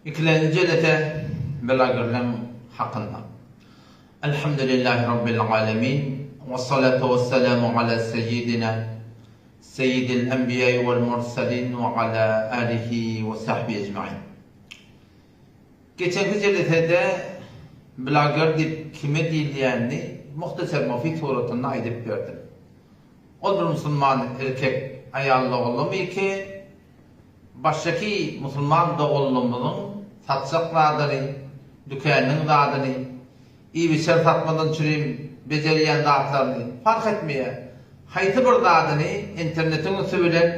Ikilenji jelese Bloggerleň hakynda. Elhamdülillahi Rabbil alemin we salatu we selamu ala seyyidina seyyidil enbiýai wal mursalin we ala alihi we sahbihi ecmain. Geçenki jelesede blogger diýip kime diýilýänini muhtasar mufid suratynda aýdyp berdim. Ol bir musulman erkek aýal doganlymyky Başdaky musulman doganlarymyzyň satjak zadyny, dükänynyň zadyny, iýip-içer satmadan çürim bejerýän zatlaryny, parh etmeýär, haýsy bir zadyny internetiň üsti bilen,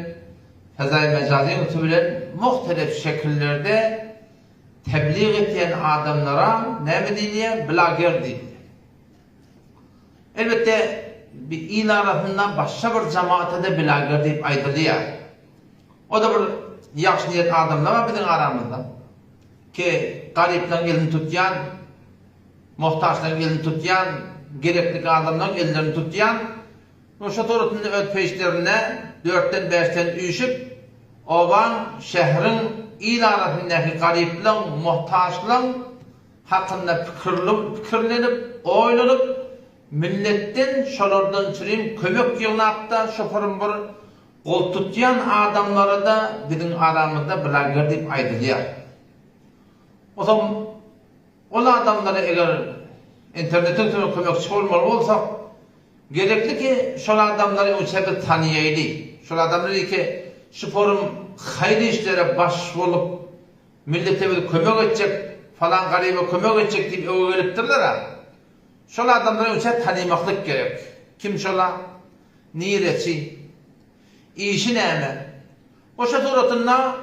fezaýy mejazyň üsti bilen muhtelif şekillerde teblig etýän adamlara näme diýilýär? Bloger diýilýär. Elbetde, bi il arasynda başga bir jamaata-da bloger diýip aýdylýar. O-da bir ýagşy niýet adamlar bar biziň aramyzda. Ki garyplaryň elini tutýan, muhtaçlaryň elini tutýan, gerekli adamlaryň ellerini tutýan. We şo suratynda öz peçlerinde dörtden-bäşden üýşüp, obaň, şäheriň il arasyndaky garyplaryň, muhtaçlaryň hakynda pikirlenip, oýlanyp, milletden şolardan çürim kömek ýygnap-da şoparym bir Gol tutýan adamlara-da biziň aramyzda bloger diýip aýdylýar. Onsoň ol adamlara eger internetiň üstünde kömekçi bolmaly bolsak, gerekli ki şol adamlary öňçä biz tanaýaýly. Şol adamlar ki şu forum haýyr işlere baş bolup millete biz kömek etjek, falan garyba kömek etjek diýip öňe gelipdirler-a. Şol adamlary öňçä tanymaklyk gerek. Kim şola? Nireçi? Işi näme? Goşa suratynda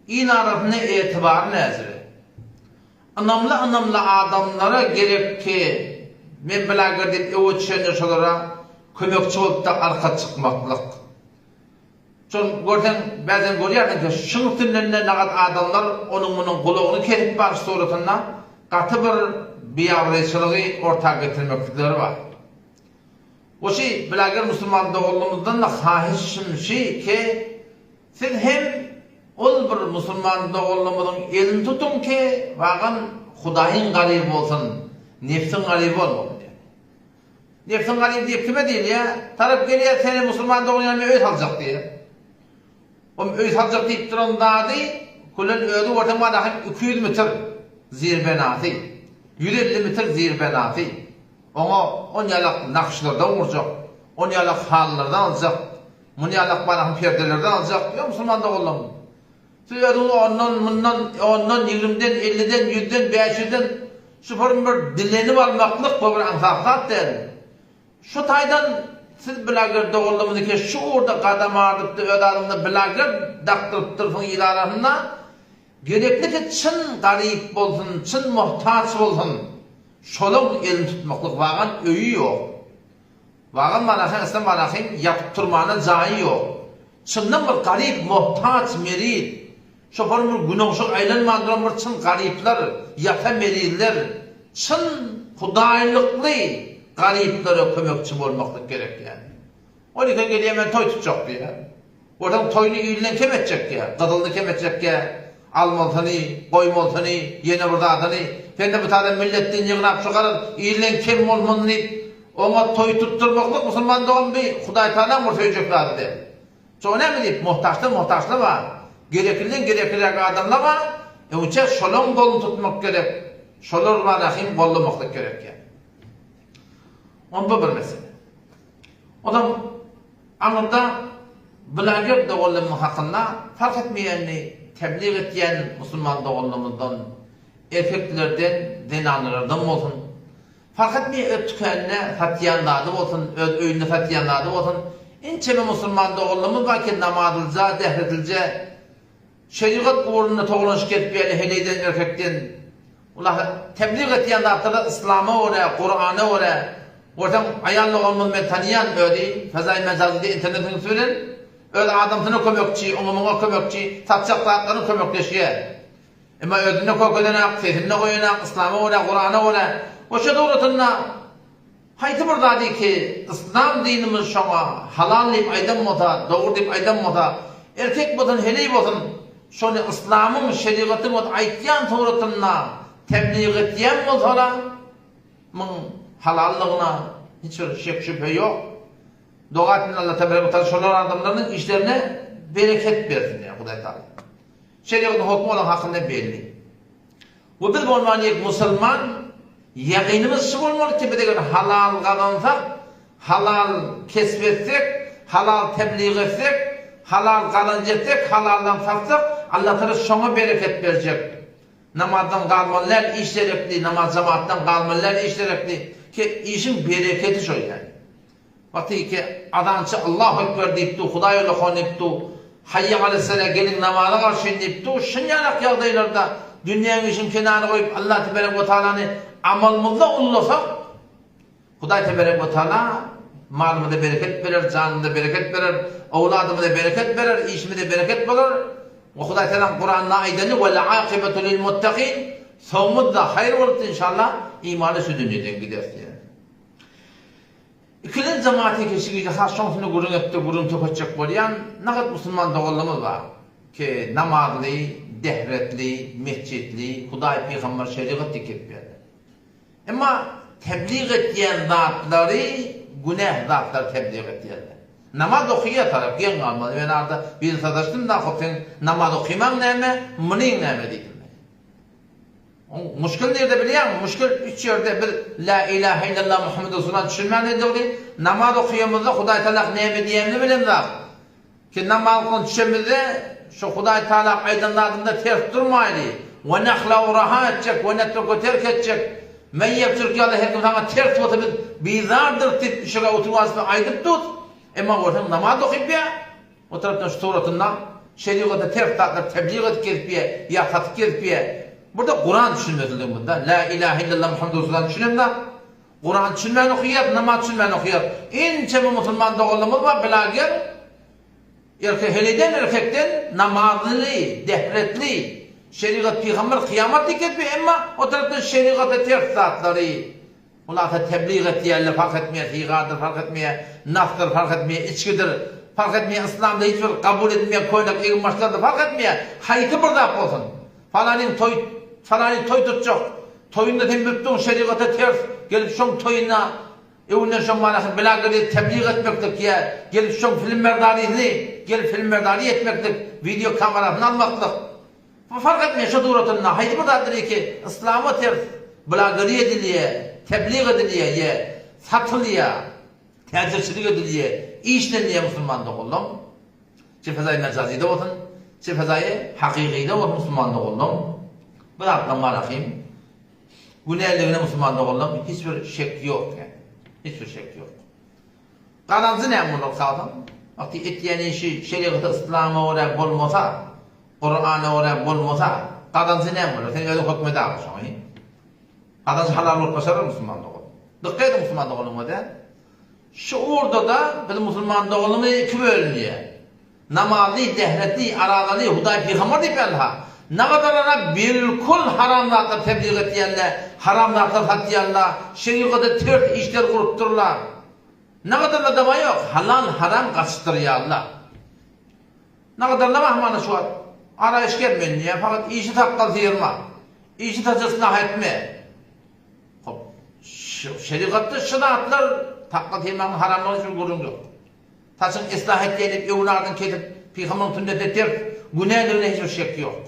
il arasynda etibary näzire? Ynamly-ynamly adamlara gerek ki, men bloger diýip öwe düşende şolara kömekçi bolup-da arka çykmaklyk. Şol görseň, bäzem görýärsiň ki, şuň üstünden-de nagat adamlar onuň-munuň gulagyny kesip baryş suratynda gaty bir biabraýçylygy orta getirmeklikleri bar. Oşy bloger musulman doganlymyzdan-da haýyşym şy ki, siz hem ol bir musulman doganlymyzyň elini tutuň ki, wagan Hudaýyň garyby bolsun, nebsiň garyby bolmasyn diýen. Nebsiň garyby diýip kime diýilýär? Tarap gelýär seni musulman dogan ýanyna öý saljak diýýär. Om öý saljak diýip duran zady külen özi görseň bar hem 200 metr zirbenasy, 150 metr zirbenasy. Oňa on ýalak nagyşlardan gurjak, on ýalak halylardan aljak, muny ýalak barahym perdelerden aljak. Ýok, musulman doganlarym. Siz özüňiz ondan, mundan, ondan, ýigrimden, elliden, ýüzden, bäş ýüzden şu form bir dilenip almaklyk bu bir aňsat zat däl. Şu taýdan siz bloger doganlarymyzy şu ugurda gadam ardypdy öz adyňyza bloger dakdyrypdyrsyň il arasynda. Gereklisi çyn garyp bolsun, çyn muhtaç bolsun, şolaň elini tutmaklyk wagan öýi ýok. Wagan manahyň isle manahyň ýatyp turmana jaýy ýok. Çyndan bir garyp, muhtaç, meriz, şoparyň bir günoňşuk aýlanman duran bir çyn garyplar, ýata merizler, çyn hudaýlykly garyplara kömekçi bolmaklyk gerek ýaly. Ol ýeke gelýär men toý tutjak diýýär. Görseň toýuny ilinden kem etjek diýýär. Gyzylyny kem etjek diýýär. Almalysyny, goýmalysyny, ýene bir zadyny. Sen-de bu taýdan milletden ýygnap şu garaz ilinden kem bolmasyn diýip, oňa toý tutdurmaklyk musulman dogan bi Hudaýtagalaň bir söýjek zady däl. Şoňa näme diýip, muhtaçdan muhtaçlar bar. Gereklinden gerekliräk adamlar bar. Öňçä şolaň goluny tutmak gerek. Şolar bar rahim gollamaklyk gerek diýýär. Onda bir mesele. Onam aňyrda bloger doganlarymyň hakynda parh etmeýänini teblig etýän musulman doganlarymyzdan, erkeklerden, zenanlardan bolsun, parh etmeýär öz tükäninde satýan zady bolsun, öz öýünde satýan zady bolsun, ençeme musulman doganlarymyz bar ki namazlyja, dähretlije, Şerigat ugrunda togalanyşyk edip ýaly heleýden erkekden ulah teblig etýän zatlary yslama görä Kurana görä görseň aýal doganymyz men tanýan özi fezaý mejazyda internetiň üsti bilen öz adamsyna kömekçi oňa muňa kömekçi satjak zatlaryna kömekleşýär emma özünde kökedenak sesinde goýanak yslama görä Kurana görä we şo suratynda Haýsy bir zady ki, yslam dinimiz şoňa halal diýip aýdan bolsa, dogry diýip aýdan bolsa, erkek bolsun, heleý bolsun, şony yslamyň, şerigatyň öz aýtýan suratynda tebliğ etýän bolsalar, muň halallygyna hiç bir şek-şübhe ýok. Doga etmeli Alla tebarek we taala şolar adamlarynyň işlerine bereket bersin diýýär Hudaý taala. Şerigatyň hokmy olaň hakynda belli. We biz bolman ýek musulman ýakynymyz şu bolmaly ki biz eger halal gazansak, halal kesp etsek, halal tebliğ etsek, halal gazanç etsek, halaldan satsak Alla taala şoňa bereket berjek. Namazdan galmaly däl iş gerekli, namaz jemaatdan galmaly däl iş gerekli ki işiň bereketi şo ýaly. Wagty ki azançy Allahu Ekber diýip dur, Hudaý ulakan diýip dur, Haýýa alessala geliň namaza garşyn diýip dur, şunýalak ýagdaýlarda dünýäň işini kenara goýup Allah teberek we taalany amalymyzda ullasak, Hudaý teberek we taala malymyza bereket berer, janymyza bereket berer, owladymyza bereket berer, işimize bereket bolar. We Hudaý Tagalaň Kuranda aýdany Wel akybetu lil muttakin soňumyz-da haýyr bolupdy inşallah, imanly şu dünýeden gideris diýen. Ikilenji jemaat ýeke gije has şoň üstünde gürrüň etdi, gürrüň töketjek bolýan nagt musulman doganlarymyz bar ki namazly, dehretli, metjitli, Hudaý, pygamber, şerigat diýip gezip ýörler. Emma teblig etýän zatlary günäh zatlary teblig etýärler. Namaz okaýar tarap geň galmaly. Men arada birini sataşdym da hop seň namaz okymaň näme, munyň näme diýdim men. Oň muşkil nirde bilýäňmi? Muşkil üç ýerde biz La ilahe illallah Muhammed Resulullah düşünmän edildi. Namaz okaýamyzda Hudaý Taala näme diýenini bilemzok. Ki namazdan düşemizde şu Hudaý Taala aýdan zadynda ters durmaýly. We nahlau raha etjek, we netruku terk etjek. Men ýepjirk ýaly her kim saňa ters bolsa biz bizardyr diýip düşege oturyp alyp aýdyp dur. Emma görseň namaz okyp ýa. O tarapdan şu suratynda şerigata ters zatlar teblig edip gezip ýa, ýa satyp gezip ýa. Burada Kuran düşünmesizlik bunda. La ilahe illallah Muhammed Resulullah düşünemzok. Kuran düşünmän okaýas, namaz düşünmän okaýas. Ençeme musulman doganlarymyz bar bilager erkek heleýden erkekden namazly, dehretli, şerigat pygamber kyýamat diýip gezip ýa, emma o tarapdan şerigata ters zatlary Hulasa teblig etýärler fark etmeýär sigardyr fark etmeýär nasdyr fark etmeýär içgidir fark etmeýär yslamda hiç bir kabul edilmeýän könek eginbaşlardyr fark etmeýär haýsy bir zat bolsun falanyň toý falany toý tutjak toýunda sen bilip durň şerigata ters gelip şoň toýuna öňünden şoň manasyny bilagyry teblig etmeklik ýa gelip şoň filmberdarysyny gelip filmberdary etmeklik wideo kamerasyny almaklyk Bu fark etmeýär şu suratynda haýsy bir zatdyr ki yslama ters blageriýa edilýär, teblig edilýär ýa satylýar, täjirçilik edilýär, işlenýär musulman doganlam. Çe fezaýy mejazyda bolsun, çe fezaýy hakykyda bolsun musulman doganlam. Bu zatlaryň barahym günäligine musulman doganlam hiç bir şek ýok ýa. Hiç bir şek ýok. Gazanjy näme bolar kazyň? Wagty etýän işi şerigaty yslama görä bolmasa, Kurana görä bolmasa, gazanjy näme bolar? Sen özüň höküm edäge şoňy. Gazanjy halal bolup başarar musulman dogan. Dykgat ediň musulman doganlygyma dä. Şu ugurda-da biz musulman doganlygymyz iki bölünýär. Namazly, dehretli, arazaly, Hudaý pygamber diýip ýaly-ha. Nagadarlara bilkul haram zatlar teblig etýänler, haram zatlar satýanlar, şerigata ters işler gurupdyrlar. Nagadarlar dawa ýok, halal haram gaçdyrýarlar. Nagadarlar bahmana şu wagt araýyş gelmeli diýýär, fakat işi sakgal syrma, işi saç yslah etme. Hop, şerigatda şu zatlar sakgal syrmagyň haramlygy üçin gürrüň ýok. Saçyň yslah etýän diýip öwün ardyny kesip, pygambaryň sünnetine ters günäligine hiç bir şek ýok.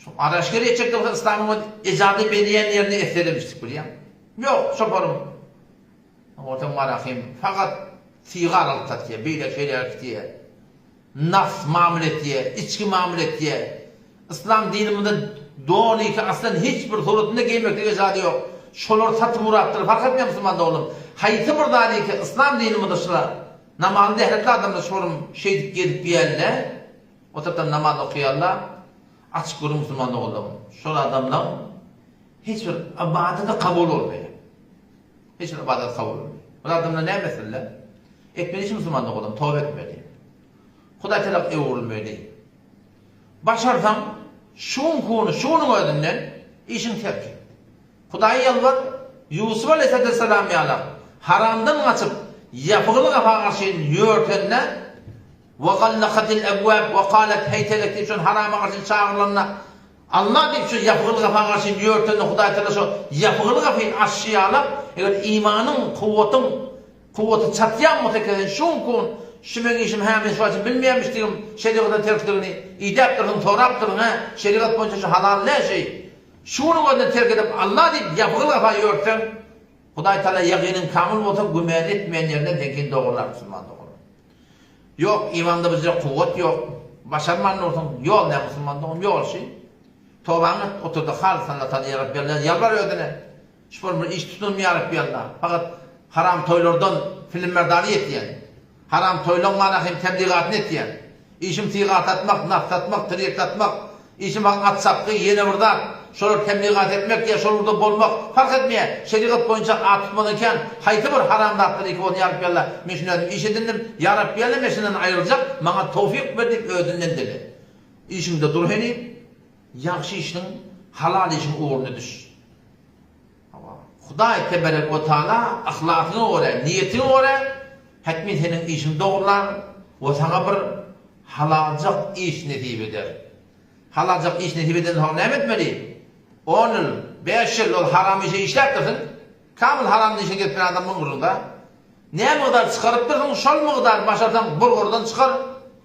Şu araşger etjek bolsa yslamyň öz ejady berýän ýerine etselemişdik bilýäňmi? Ýok, şoparym. Orta marahym fakat sigar alyp satýar, beýle şeýle etýär. Nas mamla etýär, içgi mamla etýär. Yslam dinimizde doly ki aslan hiç bir suratynda geýmeklige ejady ýok. Şolar satyp urapdyr, fark etmeýär musulman doganlarym. Haýsy bir zady ki yslam dinimizde şular namazly dehretli adamlar şolarym şeýdip gezip ýärler. O tarapdan namaz okaýarlar. Açyk görüň musulman doganlarym. Şol adamlaň hiç bir ybadaty kabul bolmaýar. Hiç bir ybadat kabul bolmaýar. Ol adamlar näme etsinler? Etmeli işi musulman doganlarym toba etmeli. Hudaý tarap öwrülmeli. Başarsaň, şu günki şu günüň özünden işiňi terk et. Hudaýa ýalbar, Ýusup aleýhissalam ýaly haramdan gaçyp, ýapygyly gapa garşy ýörtende. Ve gallakatil ebwab ve kalet heýtelek diýip şol harama garşy çagyrylanda Allah diýip şu ýapgyly gapa garşy ýörtende Hudaý Tagala şo ýapgyly gapyny açşy ýalak eger imanyň kuwwatyň kuwwaty çatýan bolsa eken sen şu günki gün şu meň işim hä men şu wagt bilmeýänmişdigim şerigata tersligini idäp dursuň sorap dursuň hä şerigat boýunça şu halal däl şeý şu günüň özünde terk edip Allah diýip ýapgyly gapa ýörtseň Hudaý Tagala ýagynyň kamyl bolsa gümän etmeýän ýerinden seňkini dogrular musulman doganlar. Ýok, imanda bizde kuwwat ýok. Başarman dursuň. Ýol näme musulman dogan? Ýol şi. Tobaňy et, oturda halys Alla Taala ýa Rabbi Alla ýalbar özüne. Şu bir bir iş tutunmy ýa Rabbi Alla. Fakat haram toýlardan filmlerdany ýetýän. Haram toýlaň mana hem tebligatyny etýän. Işim syga satmak, nas satmak, tirýek satmak, işim hak at çapgy, ýene bir zat, şolar tebligat etmek ýa şol ugurda bolmak, parh etmeýär. Şerigat boýunça at tutmadan kän, haýsy bir haram zatlar iki bolsun ýa Rabbi Alla, men şuny özüm iş edindim, ýa Rabbi Alla men şundan aýryljak, maňa towfyk ber diýip özünden dile. Işiňde dur heniz, ýagşy işiň, halal işiň ugruna düş. Hawa, Hudaý teberek we taala yhlasyňa görä, niýetiňe görä hetmin seniň işiňi dogrular we saňa bir halaljak iş nesip eder. Halaljak iş nesip edenden soň näme etmeli? On ýyl, bäş ýyl ol haram işe işläpdirsiň. Kamyl haram işe girip bir adam müň Näme mukdar çykarypdyrsyň, şol mukdar başarsaň bulgurdan çykar,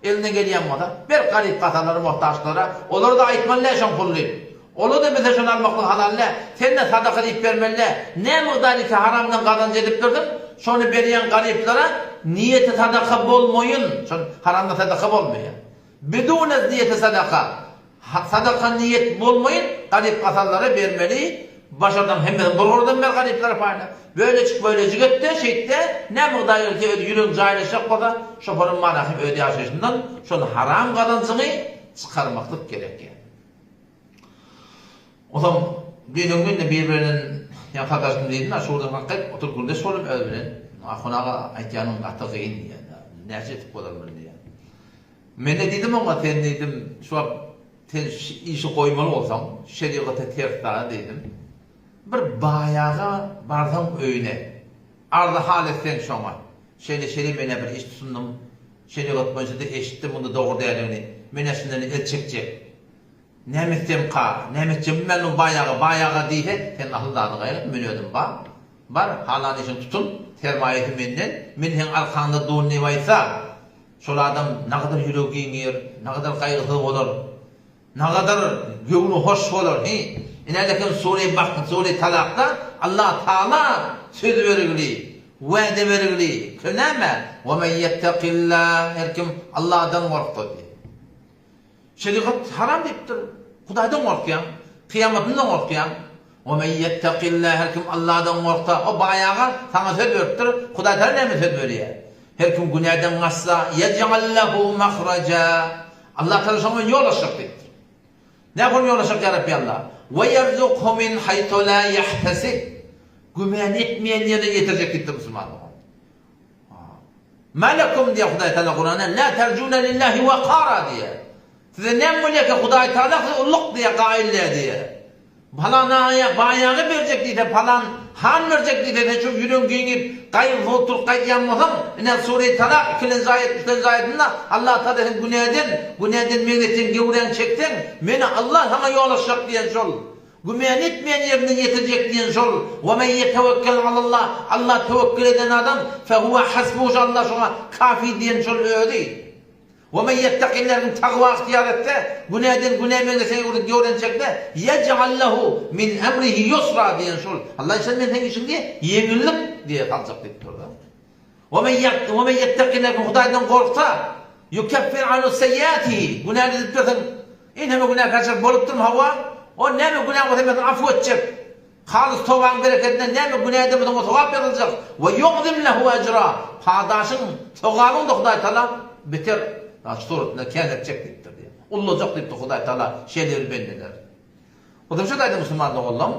eliňden gelýän bolsa, ber garyp-gasarlara, muhtaçlara, olara-da aýtmaly däl şoň pul diýip. Olar-da bilse şony almaklyk halal däl, sen-de sadaka diýip bermeli däl. Näme mukdar ise haramdan gazanç edipdirsiň, şony berýäň garyplara, niýeti sadaka bolmaýyn, şol haramda sadaka bolmaýar. Bidune niýeti sadaka. Sadaka niýet bolmaýyn garyp-gasarlara bermeli, başarsaň hemmesini bir gurdan ber garyplara paýla. Bölejik bölejik et-de, şeýt-de, näme Hudaý gelse öz ýüregiň jaýlaşjak bolsa, şoparyň manasy öz ýaşaýşyndan şol haram gazanjyňy çykarmaklyk gerek. Onsoň düýn öňňin-de biri bilen ýa sataşdym diýdim-de, şu gürrüň hakda aýdyp oturyp gürrüňdeş boldum özi bilen. Ahun aga aýtýanyň gaty gyn diýýär. Näçe etip bolar muny diýýär. Men-de diýdim oňa, sen diýdim, şu wagt sen şu işi goýmaly bolsaň, şerigata ters zada diýdim. Bir baýaga barsaň öýüne, arzy-hal etseň şoňa, şeýle-şeýle men-ä bir iş tutundym, şerigat boýunça-da eşitdim munda dogry däldigini, men-ä şundan el çekjek. Näme etsemka, näme etjegimi bilmän dur baý aga, baý aga diýse, sen asyl zady gaýgyrt, men özüm bar. Bar, halan işiňi tutun, sermaýasy menden, men seň arkaňda durun diýip aýtsa, şol adam nagadar ýüregi giňär, nagadar gaýgysyz bolar, nagadar göwni hoş bolar, hi. Ine lekin sure Bak, sure Talakda Allah Taala söz bergili, wade bergili, ki näme? Ve men ýettekillah, her kim Allahdan gorksa diýip. Şerigat haram diýipdir. Hudaýdan gorkýaň, kyýamatyndan gorkýaň. Ve men ýettekillah her kim Allahdan gorksa, o baýaga saňa söz beripdir. Hudaý Tagala näme söz berýär? Her kim günäden gaçsa, yej'al lehu mahraja. Allah Tagala şoňa ýol açjak diýipdir. Nähili ýol açjak ýa Rabbi Allah? Ve yerzukhu min haythu la yahtasib. Güman etmeýän ýerine ýetirjek diýipdir musulman dogan. Ma lekum diýýär Hudaý Taala Kuranda, la terjuna lillahi wekara diýýär. Size näme bolýar ki Hudaý Taala size ulluk diýýär, gaýyl däl diýýär. Palan aýa baýagy berjek diýse, palan han berjek diýse, sen şu ýüregiň giňip, gaýgysyz oturyp gaýdýan bolsaň, ine Sure Talak ikilenji aýat, üçlenji aýatynda Allah Taala sen günäden, günäden men etseň gewräňi çekseň, meni Allah saňa ýol açjak diýen şol. Güman etmeýän ýerinden ýetirjek diýen şol, Ve men ýetewekkel alallah, Alla töwekgel eden adam, fehuve hasbuh şo Alla şoňa kafi diýen şol özi. Ve men ýettekillah kim takwa ygtyýar etse, günäden günä meňzeşen ýurdy göwren çekse, ýej'al lehu min emrihi ýusra diýen şol. Alla işan men seň işiňi diýe ýeňillik diýe saljak diýip dur-da. Ve men ýettekillah kim Hudaýdan gorksa, ýukeffir anhu seýýätihi, günäni edip dursaň, ençeme günäkärçilik bolupdyrmy, hawa, o näme günäň bolsa hemmesini afu etjek. Halys tobaň bereketinden näme günä eden bolsaň o sogap ýazyljak. Ve ýugzim lehu ejra, padaşyň, sogabyň-da Hudaý Tagala beter suratynda käneltjek diýipdir diýýär. Ullajak diýipdir Hudaý Tagala şeýle bir bendeleri. Ozaň şo taýda musulman doganlam,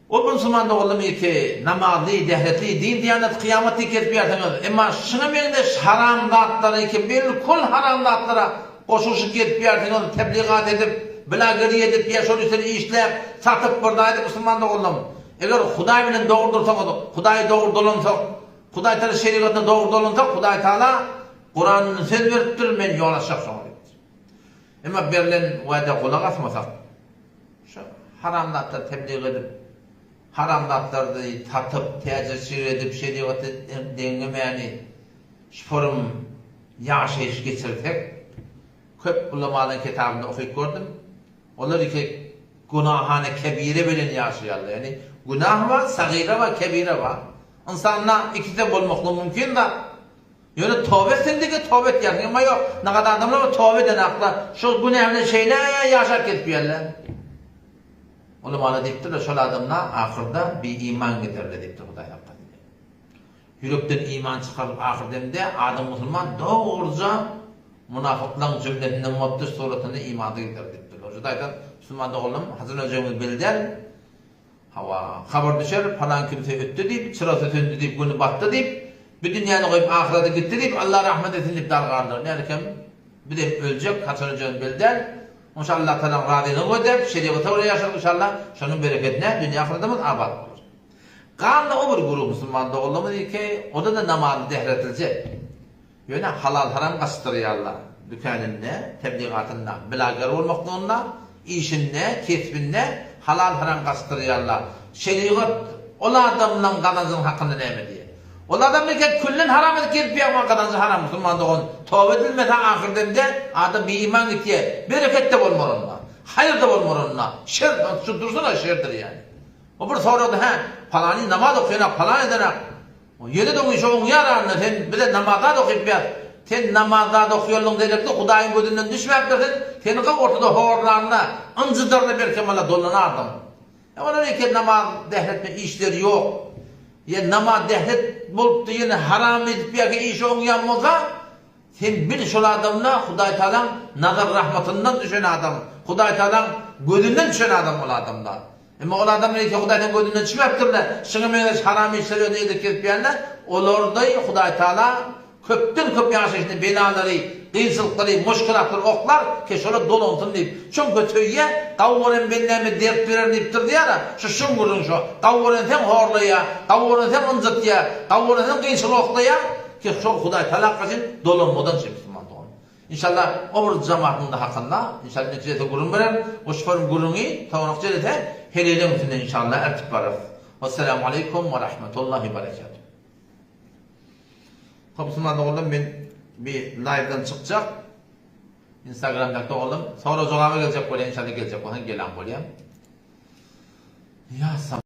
Ol bir musulman doganlam ilki namazly, dehretli, din-diýanet, kyýamat diýip gezip ýörseňiz, emma şuňa meňzeş haram zatlara ilki bilkul haram zatlara goşulyşyp gezip ýörseňiz, tebligat edip, blageriýa edip ýa şol işleri işläp, satyp bir zat edip musulman doganlam, eger Hudaý bilen dogry dursaňyz, Hudaýa dogry dolansak, Hudaý Tagala şerigatyna dogry dolansak, Hudaý Tagala. Kuranynda söz beripdir, men ýol açjak şoňa diýipdir. Emma berlen wada gulak asmasak, şu haram zatlary teblig edip, haram zatlary satyp, täjirçilik edip, şerigaty deňlemäni şu forum ýaşaýyş geçirsek, köp ulamalaryň kitabynda okyp gördüm, olar iki günahany kebire bilen ýaşaýarlar. Ýagny günah bar, sagyra bar, kebire bar. Ynsanda ikisi-de bolmaklygy mümkin zat. Ýöne toba etseň diňe toba etýärsiň, emma ýok, nagat adamlar bar toba edenaklar, şol günä bilen şeýle ýaşap gezip ýörler. Ulamalar diýipdirler, şol adamlar ahyrda bi-iman giderler diýipdir Hudaý saklasyn. Ýürekden iman çykarylyp ahyr demde adam musulman dogruja munafyklaň jümlesinden bolupdyr suratynda imansyz gider diýipdirler. Juda aýdan musulman doganlarym haçan öljegiňizi belli däl. Hawa, habar düşer, palan kimse ötdi diýip, çyrasy söndi diýip, güni batdy diýip, bu dünýäni goýup ahyrete gitdi diýip, Allah rahmet etsin diýip dargarlar. Nälikem, bizem öljek, haçan öljegiňizi belli däl. Onça Allah Tagalaň razylygyny gözläp, şerigata görä ýaşalyk inşallah, şonuň berekedine dünýä ahyretimiz abat bolar. Galdy o bir güruh musulman doganlarymyz iki, oda-da namazy dähretiljek. Ýöne halal-haram gaçdyrýarlar. Dükäninde, tebligatynda, bloger bolmaklygynda, işinde, kesbinde halal-haram gaçdyrýarlar. Şerigat ol adamlaň gazanjynyň hakynda näme diýýär? Ol adam belki küllen haram edip gezip ýa gazanjy haram musulman dogan toba edilmese ahyr demde adam biiman gitýär. Bereket-de bolmar onda. Haýyr-da bolmar onda. Şer, şu dursana şerdir ýaly. O bir soragda hä, palany namaz okaýanak, palan edenak. Ýene-de oň işi oňýar anda sen bize namaz-zat okyp ýat. Sen namaz-zat okýanlygyň derekli Hudaýyň gözünden düşmäpdirsiň, seni gaw ortada horlanda, ynjydarda belkem ala dolanardyň. E olar eken namaz dähretme işleri ýok. Ýa namaz dähret bolupdy ýene haram edip ýa-ki işi oňýan bolsa, Sen bil şol adamla Hudaý Tagalaň nazar rahmatyndan düşen adam, Hudaý Tagalaň gözünden düşen adam ol adamla. Emma ol adam belki Hudaýdan gözünden düşmäpdirle, şuňa meňzeş haram işleri özüne edip gezip ýörler, olardaý Hudaý Tagala köpden köp ýaşaýşynda belalary, kynçylyklary, muşkulatlary oklar ki şolar dolansyn diýip. Çünki söýýä, gawy gören bendäme dert berer diýipdir diýýär-ä, şu şuň gürrüň şo. Gawy gören seň horlaýa, gawy gören seň ynjytýa, gawy gören seň kynçylyk oklaýa. Ki şol Hudaý talak üçin dolanmadan çyn musulman dogan. Inşallah o bir jamatyň da hakynda inşallah netijesi gürrüň bererin. O şoferyň gürrüňi soňrak jelese heleliň üstünde inşallah ertip bararys. Wesselamu aleýkum we rahmetullahi berekatuh. Hop musulman doganlar men bir live'dan çykjak. Instagramdaky doganlarym sorag jogaba geljek bolýar inşallah geljek bolsaň gelan bolýan. Ýa.